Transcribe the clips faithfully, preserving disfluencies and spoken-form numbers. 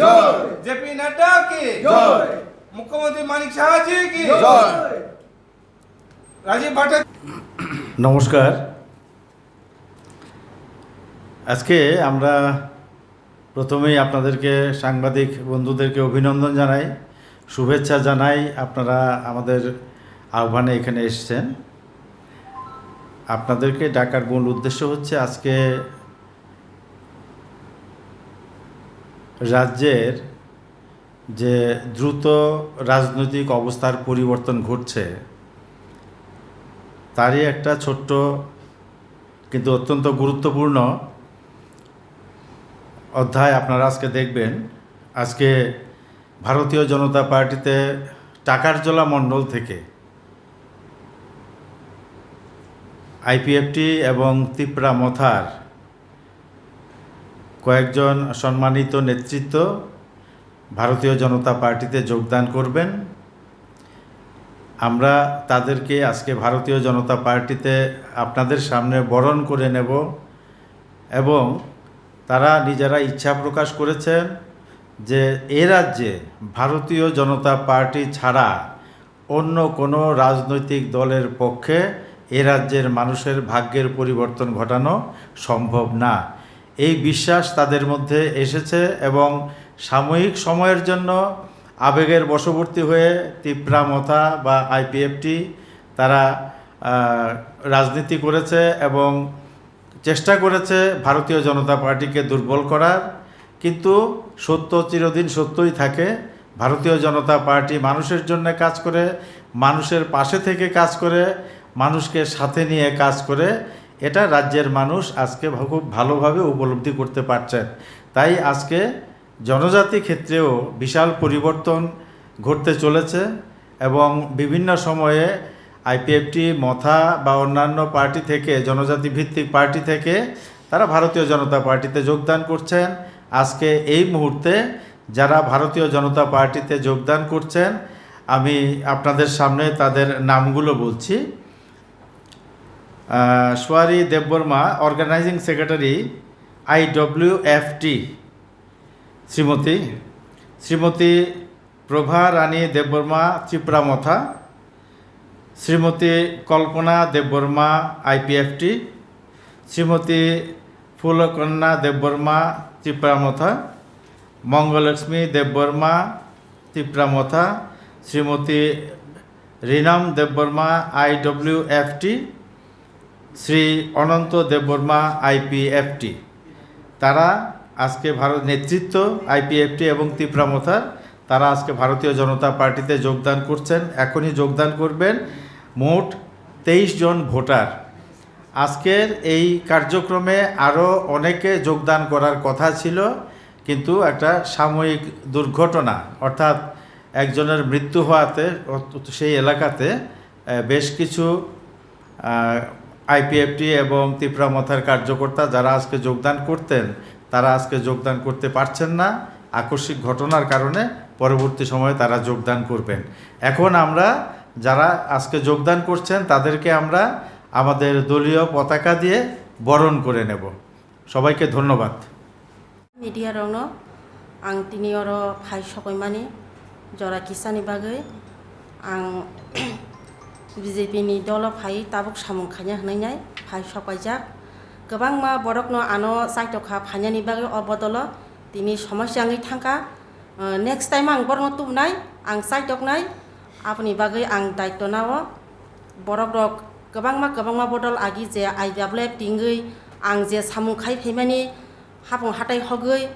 জয়। জেপি নাড্ডা কি? জয়। মুখ্যমন্ত্রী মানিক সাহা জি কি? জয়। রাজীব ভট্টাচার্য। নমস্কার। আজকে আমরা প্রথমেই আপনাদেরকে, সাংবাদিক বন্ধুদেরকে অভিনন্দন জানাই, শুভেচ্ছা জানাই। আপনারা আমাদের আহ্বানে এখানে এসেছেন। আপনাদেরকে ডাকার মূল উদ্দেশ্য হচ্ছে আজকে রাজ্যের যে দ্রুত রাজনৈতিক অবস্থার পরিবর্তন ঘটছে, তারই একটা ছোট্ট কিন্তু অত্যন্ত গুরুত্বপূর্ণ অধ্যায় আপনারা আজকে দেখবেন। আজকে ভারতীয় জনতা পার্টিতে টাকারজলা মণ্ডল থেকে আইপিএফটি এবং তিপ্রা মথার কয়েকজন সম্মানিত নেতৃত্ব ভারতীয় জনতা পার্টিতে যোগদান করবেন। আমরা তাদেরকে আজকে ভারতীয় জনতা পার্টিতে আপনাদের সামনে বরণ করে নেব এবং তারা নিজেরা ইচ্ছা প্রকাশ করেছেন যে এ রাজ্যে ভারতীয় জনতা পার্টি ছাড়া অন্য কোনো রাজনৈতিক দলের পক্ষে এ রাজ্যের মানুষের ভাগ্যের পরিবর্তন ঘটানো সম্ভব না। এই বিশ্বাস তাদের মধ্যে এসেছে এবং সাময়িক সময়ের জন্য আবেগের বশবর্তী হয়ে তিপ্রা মথা বা আইপিএফটি তারা, আহ, রাজনীতি করেছে এবং চেষ্টা করেছে ভারতীয় জনতা পার্টিকে দুর্বল করার, কিন্তু সত্য চিরদিন সত্যই থাকে। ভারতীয় জনতা পার্টি মানুষের জন্য কাজ করে, মানুষের পাশে থেকে কাজ করে, মানুষকে সাথে নিয়ে কাজ করে। এটা রাজ্যের মানুষ আজকে ভা-, খুব ভালোভাবে উপলব্ধি করতে পারছেন। তাই আজকে জনজাতি ক্ষেত্রেও বিশাল পরিবর্তন ঘটতে চলেছে এবং বিভিন্ন সময়ে আইপিএফটি, মথা বা অন্যান্য পার্টি থেকে, জনজাতি ভিত্তিক পার্টি থেকে তারা ভারতীয় জনতা পার্টিতে যোগদান করছেন। আজকে এই মুহূর্তে যারা ভারতীয় জনতা পার্টিতে যোগদান করছেন, আমি আপনাদের সামনে তাদের নামগুলো বলছি। আহ, সোয়ারি দেববর্মা, অর্গানাইজিং সেক্রেটারি, আইডব্লিউএফটি, শ্রীমতী, শ্রীমতী প্রভা রানী দেববর্মা, তিপ্রা মথা, শ্রীমতী কল্পনা দেববর্মা, আইপিএফটি, শ্রীমতী ফুলকন্যা দেববর্মা, তিপ্রা মথা, মঙ্গলক্ষ্মী দেববর্মা, তিপ্রা মথা, শ্রীমতী রিনাম দেববর্মা, আইডব্লিউএফটি, শ্রী অনন্ত দেববর্মা, আইপিএফটি। তারা আজকে ভারত নেতৃত্ব, আইপিএফটি এবং তিপ্রা মথার, তারা আজকে ভারতীয় জনতা পার্টিতে যোগদান করছেন, এখনই যোগদান করবেন। মোট তেইশ জন ভোটার। আজকের এই কার্যক্রমে আরও অনেকে যোগদান করার কথা ছিল, কিন্তু একটা সাময়িক দুর্ঘটনা, অর্থাৎ একজনের মৃত্যু হওয়াতে অত-, সেই এলাকাতে, আহ, বেশ কিছু, আহ, আইপিএফটি এবং তিপ্রা মথার কার্যকর্তা যারা আজকে যোগদান করতেন, তারা আজকে যোগদান করতে পারছেন না। আকস্মিক ঘটনার কারণে পরবর্তী সময়ে তারা যোগদান করবেন। এখন আমরা যারা আজকে যোগদান করছেন, তাদেরকে আমরা আমাদের দলীয় পতাকা দিয়ে বরণ করে নেব। সবাইকে ধন্যবাদ। Media rokno ang tini oro phai sokoimani jora kisani bagwi ang B J P ni dolo phai tabuk samung khaina hwnwi nai phai sokaijak. Kwbangma borokno ano chaitokha phainani bagwi o bodolo tini somosya wngwi thangkha. Uh, next time ang borokno tubunai, ang chaitoknai, aboni bagwi ang daityo nao. Borok rok kwbangma kwbangma bodol agi je I W F tingwi ang je samung khai phaimani, hapung hatai hogwi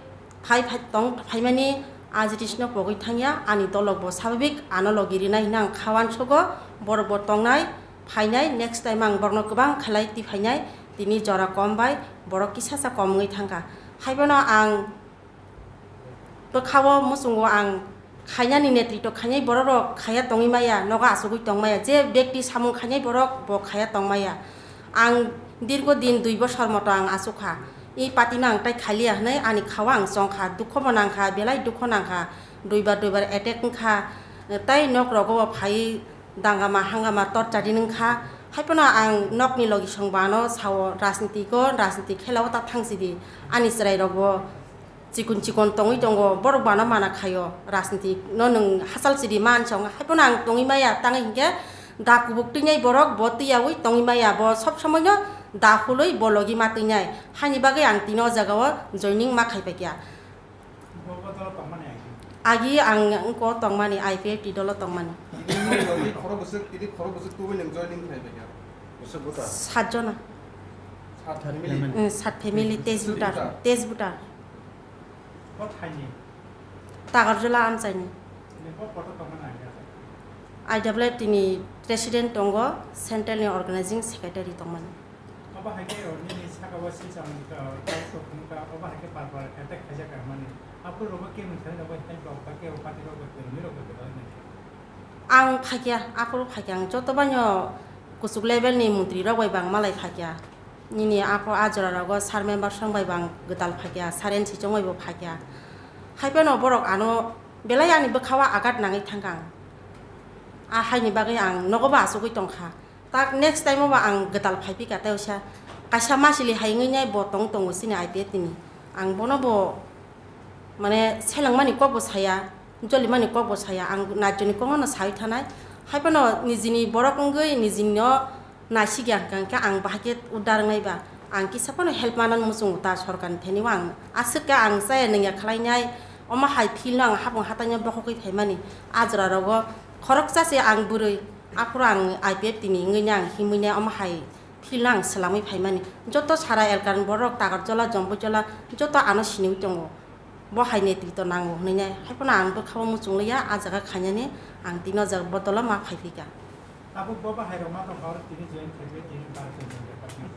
phai phai tong phaimani, a jinisno pogwi thangya, ani dolok bo sababik ano logi rinai hwnwi ang kha uansugo, borok bo tongnai, phainai, next time ang borokno kwbang khlai twi phainai, tini jora kom bai borok kisasa kom wngwi thangkha. Haiphano ang bwkhao muchungo ang khainani netrito khainai borok rok khaya tongwi maya, nogo achugwi tong maya, je bekti samung khainai borok bo khaya tong maya. Ang dirgo din dui bosor moto ang achukha. I party no ang tai khaliya hwnwi ani khao ang chongkha, dukho bo nangkha, belai dukho nangkha, duibar duibar attack wngkha, tai nok rogo bo phaiwi dangama hangama torchari wngkha. Haiphano ang nokni logisong bo ano sao, rajniti ko, rajniti khelao ta thangsidi, ani chwrai rok bo Chikon chikon tongwi tongo, borok bana mana khaio, rajniti no nwng hachal chiri man song, haiphano ang tongwi maya, tangwi hinkhe da kubuk twinai borok bo twiyaui tongwi maya, bo sob somoi no da hulwi bo logi ma twinai, haini bagwi ang tini o jaga o joining ma khaipaikha. Agi ang wngko tongmani, I P F T dolo tongmani. Tini khoro bwswk, tini khoro bwswk tubui nwng joining khaipaikha? Sat jona. Sat family? Mm, sat family, Tej voter, Tej voter. Tagarjala amchaini. I W F T ni president tongo, central ni organizing secretary tongmani. Obo hai khe nini saka o silsa wngkha, tei tongkha, obo hai khe par par attack khaijak mani. Aphuru rogo khe mungsa rogo help rok ba khe party rok bai kwrwngwi rok bai kwrwngwi nai. Ang phaikya, aphuru phaikya, ang joto baino kuchuk level ni montri rok bai bang malai phaikya. Nini apho a jora rogo sir member song bai bang gwdal phaikya, sir N C chong bai bo phaikya. Haiphano borok ano belai ani bwkha o agat nangwi thangkha ang. A haini bagwi ang nogo bo achugwi tongkha. Tak next time o ba ang gwdal phaiphika tei usa kaisa masili hai wngwi nai bo tong tongo chini I P F T ni. Ang bono bo mane selengmani kok bo saya, jolimani kok bo saya, ang najoni kok no sawi thanai. Haiphano nijini borok wngwi nijini no naisik ya hwnkha hwnkhe ang bahai khe udar wngnai ba. Ang kisa phano help manani muchungo ta sorkar ni thani o ang aswk khe ang chaya nungya khlainai. Omo hai field no ang hapung hatai no bokhogwi phaimani a jora rogo khoroksa se ang bwrwi. Aphuru ang I P F T ni wngwi nang himwi nai omo hai field no ang swlamwi phaimani. Joto sara elkar ni borok Tagarjala, Jomboijola joto ano siniwi tongo. Bo hai netrito nango hwnwi nai. Haiphano ang bwkha o muchung liya, a jaga khainani ang tini o jaga bodolo ma phaiphika. Tabuk bo bahai rok ma tongkha oro tini join khaiwi tini bar join khaiwi.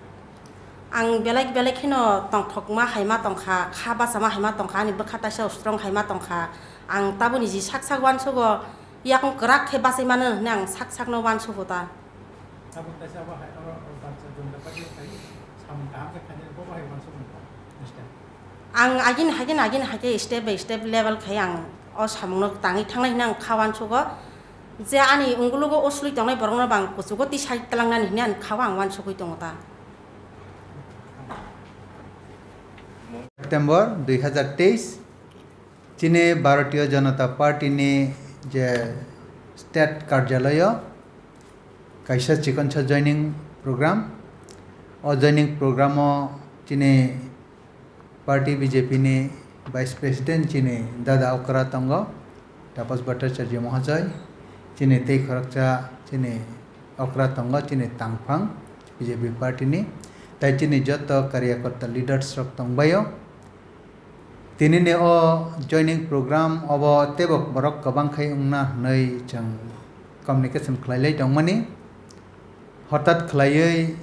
Ang belai belai kheno tongthokma hai ma tongkha, kha bachama hai ma tongkha, ani bwkha taisa strong hai ma tongkha. Ang tabukni ji sak sak uansugo, yakung kwrak khe bachai mano hwnwi ang sak sakno uansugo ta. Tabuk taisa bo hai oro, oro baksa jumda bagwi khai samung kaham khe khainai bo bo hai uansuk mano. Ang agini hagini agini hake step by step level khai ang o samungno tangwi thangnai hwnwi ang kha uansugo je ani ungulugo o sului tongnai borokno bo ang kuchugo tisai tlangnani hwnwi ang kha o ang uansugwi tongo ta. September dui hazar teis chini Bharatiya Janata Party ni je state karjalayo kaisa chikonsa joining program. O joining program o chini party B J P ni vice president chini dada okra tongo, Tapas Bhattacharya Mohojoy, chini tei khoroksa chini okra tongo, chini tangphang B J P party ni, tai chini joto karyakarta leaders rok tongbaio. Tinini o joining program obo teibo borok kwbang khai wngna hwnwi chwng communication khlailai tongmani. Hothat khlaiwi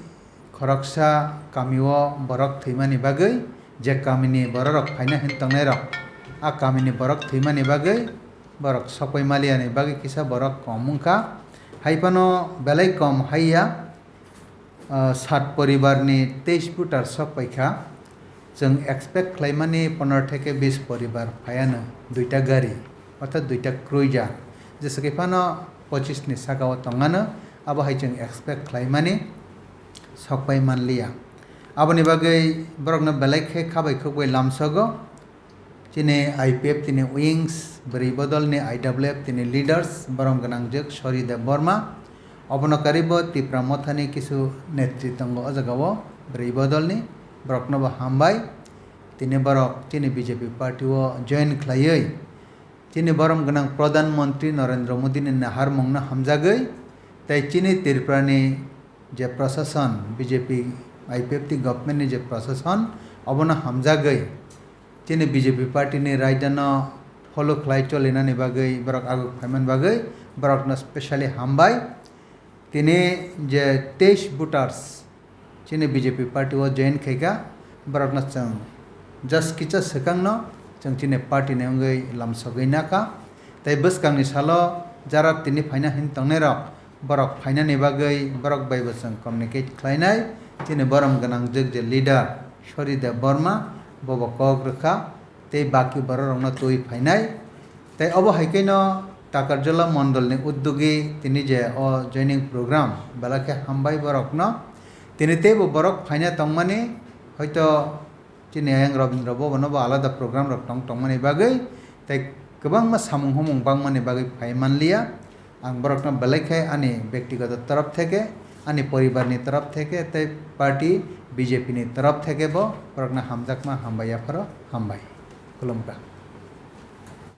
khoroksa kamio borok thwimani bagwi, je kamini bororok phaina hin tongnairok, a kamini borok thwimani bagwi borok sokpai maliani bagwi kisa borok kom wngkha. Haiphano belai kom haiya, ah, sat poribarni teis voter sokpaikha. Chwng expect khlaimani pondro theke bis poribar phaiano, duita gari, orthat duita cruiser, jesa khe phano pochis ni saka o tongano, abo hai chwng expect khlaimani sokpai manliya. Aboni bagwi borokno belai khe khabai khukbai lamsogo. Chini I P F T ni wings, bwrwi bodolni I W F T ni leaders, borom gwnangjwk Sori Debbarma, obono karwibo Tipra Mothani kisu netri tongo o jagao, bwrwi bodolni, boroknobo hambai. Tini borok chini B J P party o join khlaiwi, chini borom gwnang Pradhan Mantri Narendra Modi ni naharmungno hamjagwi, tei chini Tripura ni je prashasan, B J P I P F T government ni je prashasan, obono hamjagwi chini B J P party ni raidano follow khlai cholinani bagwi, borok aguk phaimani bagwi borokno specially hambai. Tini je teis voters chini B J P party o join khaikha, borokno chwng just kisa swkangno chwng chini party ni wngwi lamsogwi nakha. Tei bwskangni salo jara tini phaina hin tongnairok, borok phainani bagwi borok bai bo chwng communicate khlainai. Chini borom gwnangjwk je leader Sori Debbarma, bobo kok rwkha. Tei baki bororokno twi phainai. Tei obo hai kheno Takarjala mondolni uddogi tini je o joining program belai khe hambai borokno. Tini teibo borok phaina tongmani, hoito chini ayang Robindra Bhavan o bo alada program rok tong tongmani bagwi tei kwbangma samung humung bangmani bagwi phai manliya. Ang borokno belai khe ani bektigoto torop theke, ani poribarni torop theke tei party B J P ni torop theke bo borokno hamjakma hambai yapharo hambai. Khulumkha.